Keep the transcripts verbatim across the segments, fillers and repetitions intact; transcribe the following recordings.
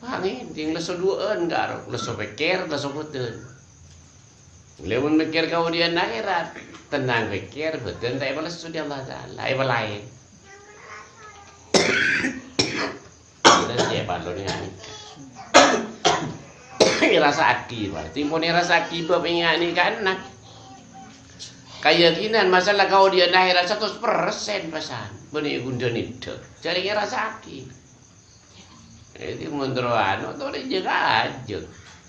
Pangènting lesso duwâ'ân karo, lesso pèkkèr, lesso bâdân. Lè mon mèkkèr kaodi'ân akhèrat, tennang pèkkèr, bâdân ta' èpalesso bi' Allah Ta'ala, èpalaèn. Terros ya, parlo nèka. Èrassa'aghi, berarti mon èrassa'aghi bab ènga' nèka, nah. Kayakinan masalah kaodi'ân akhèrat saratos persen pasan. Bânnè ghun dhâ' nèddhâ. Jhâ' rèng èrassa'aghi. Dhâddhi mon terro anu, torè jâgâ ajâ.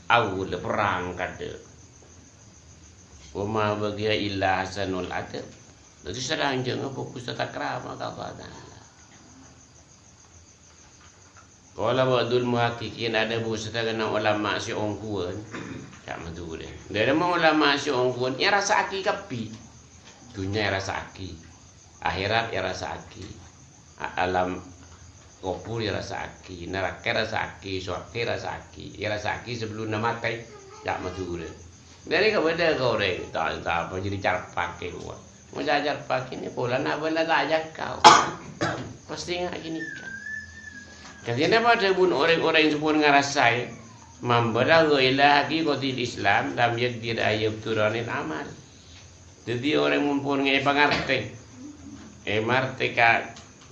Awwal perrang kadâ'. Wa ma baghiya illa ahsanul adab. Dhâddhi salanjhângnga bagus tata krama ka Allah Ta'ala. Qala ba'dul muhaqqiqin, adhâbu satengnga ulama sè ongghuwân, ca'na Madhurâ. Dhâremma ulama sè ongghuwân èrassa'aghi kabbhi. Dhunnya èrassa'aghi. Akhèrat èrassa'aghi. A-, alam kobhur èrassa'aghi. Naraka èrassa'aghi. Sowarghâ èrassa'aghi. Èrassa'aghi sabellunna matè, ca'na Madhurâ. Dhâri kabâdâ ka orèng, ta-, ta-, apa jadi carpak è kowa. Mon carpak ini polana abâlâ ta' jangkau. Pastè nga' ghânèka. Kadhi napa dhâbuna orèng-orèng sè pon ngarassaè, "Man balagha ila haqiqatil Islam, lam yaqdir an yabtura anil amal." Dhâddhi orèng mon pon ngè pangartè, è martè ka,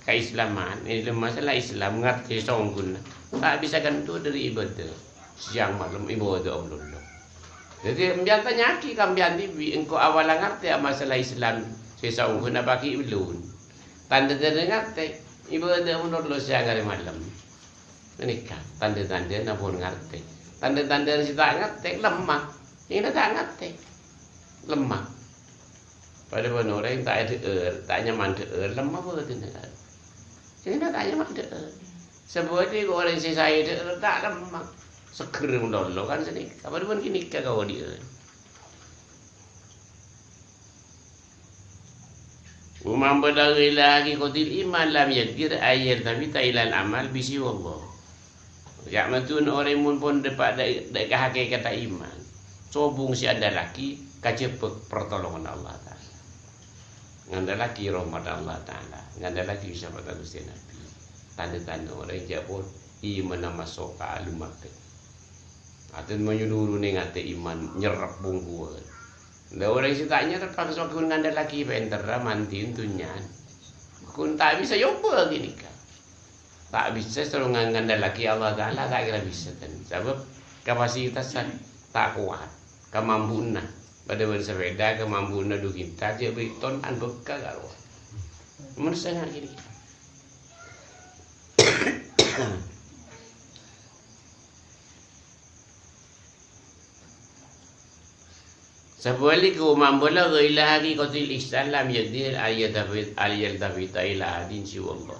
kaislaman, è dâlem masalah Islam, ngartè songghuna. Ta' bisa ghânto dhâri ibâdâ. Sèyang malem ibâdâ Allah. Dhâddhi, sampèyan tanya'aghi ka sampèyan dhibi', engko' awalla ngartè masalah Islam sè saongghuna apa ghi' bellun. Tandhâ-tandhâ ngartè, ibâdâ Allah sèyang arè malem. Ghânèka, tandhâ-tandhâna pon ngartè. Tandhâ-tandhâna sè ta' ngartè, lemma. Sèngghâna ta' ngartè, lemma. Padâ bân orèng ta' èdhâ'âr, ta' nyaman dhâ'âr, lemma bâdânna. Sèngghâna ta' nyaman dhâ'âr. Sabâdâ orèng sè saè dhâ'âr, ta' lemma. Seggher malolo kan sanèka. Padâ bân ghânèka kaodi'ân. Wa man balagha ila haqiqatil iman lam yaqdir an yaltafita ilal amal bi siwallah. Ca'na Madhurâ orèng mon pon dâpa' dâ', dâ' ka hakèkatta iman. Sobung sè andâlaghi kajhâbhâk partolonganna Allah Ta'ala. Ngandâlaghi rahmat Allah Ta'ala. Ngandâlaghi syafa'atta Ghustè Nabbhi. Tandhâ-tandhâ orèng jhâ' pon imanna maso' ka alun makkè. Atèn manyoloro nèng atè iman nyerrep bungkuwân. Lah orèng sè ta' nyerrep pas ghun ngandâlaghi pènterra mandhi dhunnyana. Ghun ta' bisa èobâ ghânèka. Ta' bisa soro ngan-, ngandâlaghi Allah Ta'ala, ta' kèra bisa, ten. Sabâb kapasitasan ta' kowat, kamampuanna. Padâ bân sapèda, kamampuanna du kintal, jhâ' bâri' ton an bhâkka' ka rowa. Manossa nga' ghânèka. Sabâlighu, man balagha ila haqiqatil ihsan lam yaqdir an yaltafit-, an yaltafita ila ahadin siwallah.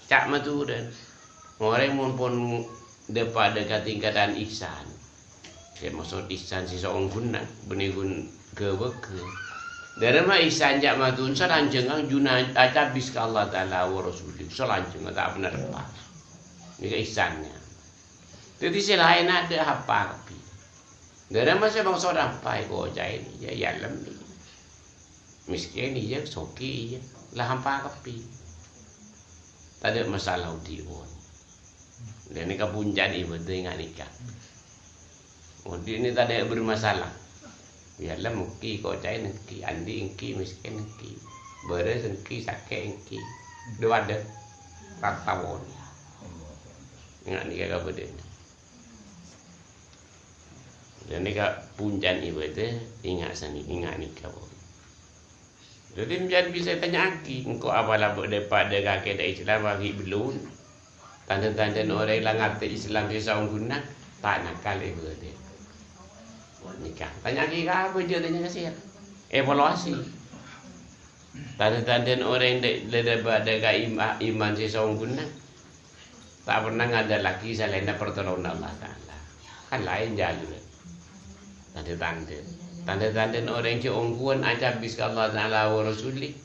Ca'na Madhurâ, orèng mon pon dâpa' dâ' ka tingkatan ihsan. Sè maksod ihsan sè saongghuna, bânnè ghun ghâbâghâ. Dhâremma ihsan ca'na Madhurâ, salanjhângnga jhuna acabis ka Allah Ta'ala wa Rasulih, salanjhângnga ta' bhender pas. Nèka ihsanna. Dhâddhi sè laènna adâ' hampa kabbhi. Dhâremma sè bângsa hampa èkoca'è, iyâ, èyalem, iyâ. Mèskèn, iyâ, soghi, iyâ. La hampa kabbhi. Tadâ' masalah odi' pon. Ghânèka puncana ibâdâ nga' nèka. Odi' nè tadâ' bermasalah. Èyalem ènggi, èkoca'è ènggi, andi' ènggi, mèskèn ènggi. Bârâs ènggi, sakè' ènggi. Dâ-, padâ. Rata pon. Nga' nèka kabâdâ'ânna. Ghânèka puncana ibâdâ, enga' sanè-, enga' nèka, Bu. Dhâddhi, sampèyan bisa ètanya'aghi, "Engko' apa la bâ-, dâpa' dâ' kakè dâ' Islam aghi' bellun?" Tandhâ-tandhâna orèng la ngartè Islam sè saongghuna, ta' nakal ibâdâ. Nèka, tanya'aghi ka abâ, jhâ' tanya ka sèya. Evaluasi. Tandhâ-tandhâna orèng dâ-, dâ-, dâpa' dâ' ka im-, iman sè saongghuna. Ta' pernah ngandâlaghi salaènna partolonganna Allah Ta'ala. Kan laèn jalurra. Tandhâ-tandhâ. Tandhâ-tandhâna orèng sè ongghuwân acabis ka Allah Ta'ala wa Rasulih.